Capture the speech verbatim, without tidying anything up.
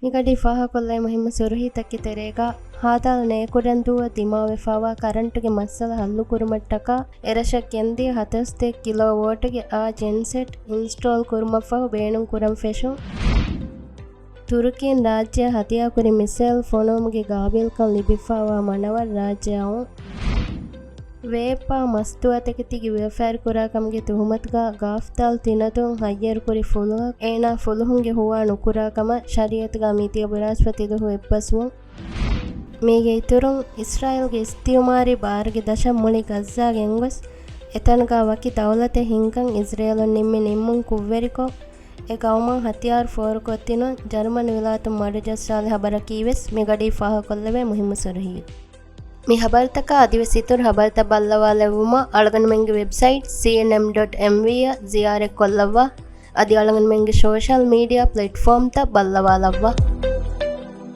މިގަޑީ ފާހަގަކޮށްލައި މުހިއްމު ސުރުހީތަކެއް ތެރޭގަ، ހާދާލު ނޭކުރެންދޫއަށް ދިމާވެފާވާ ކަރަންޓުގެ މައްސަލަ ހައްލުކުރުމަށްޓަކާ، އެރަށަށް ގެންދިޔަ ހަތަރުސަތޭކަ ކިލޯ ވޯޓުގެ އާ ޖެންސެޓް އިންސްޓޯލް ކުރުމަށްފަހު ބޭނުން ކުރަން ފެށުން. ތުރުކީން ރާއްޖެއަށް ހަތިޔާކުރި މިސައިލް ފޮނުވުމުގެ ގާބިލްކަން ލިބިފާވާ މަނަވަން ރާއްޖެއަށް އޮން. ވޭއްޕާ މަސްތުވާތަކެތީގެ ވިޔަފާރި ކުރާކަމުގެ ތުހުމަތުގަ ގާފްތާލް ތިނަދޫން ހައްޔަރުކުރި ފުލުހަށް އޭނާ ފުލުހުންގެ ހުވާ ނުކުރާ ކަމަށް ޝަރީއަތުގަ މީތި ބުރާސްފަ ތިދުހު އެއްބަސްވުން. މީގެ އިތުރުން، އިސްރާއީލްގެ އިސްތިއުމާރީ ބާރުގެ ދަށަށް މުޅި ގައްޒާގެ އެންގޮސް، އެތަނުގަ ވަކި ދައުލަތެއް ހިންގަން އިސްރޭލުން ނިންމި ނިންމުން ކުށްވެރިކޮށް، އެ ގައުމަށް ހަތިޔާރު ފޯރުކޮށްދިނުން ޖަރުމަނު ވިލާތުން މަޑުޖައްސާލި ހަބަރަކީވެސް މިގަޑީ ފާހަގަކޮށްލެވޭ މުހިއްމު ސުރުހީ. މި ހަބަރުތަކާ އަދިވެސް އިތުރު ހަބަރުތައް ބައްލަވާލެއްވުމަށް އަޅުގަނޑުމެންގެ ވެބްސައިޓް ސީއެންއެމް ޑޮޓް އެމްވީ އަށް ޒިޔާރަތްކޮށްލައްވާ. އަދި އަޅުގަނޑުމެންގެ ސޯޝަލް މީޑިއާ ޕްލެޓްފޯމްތައް ބައްލަވާލައްވާ.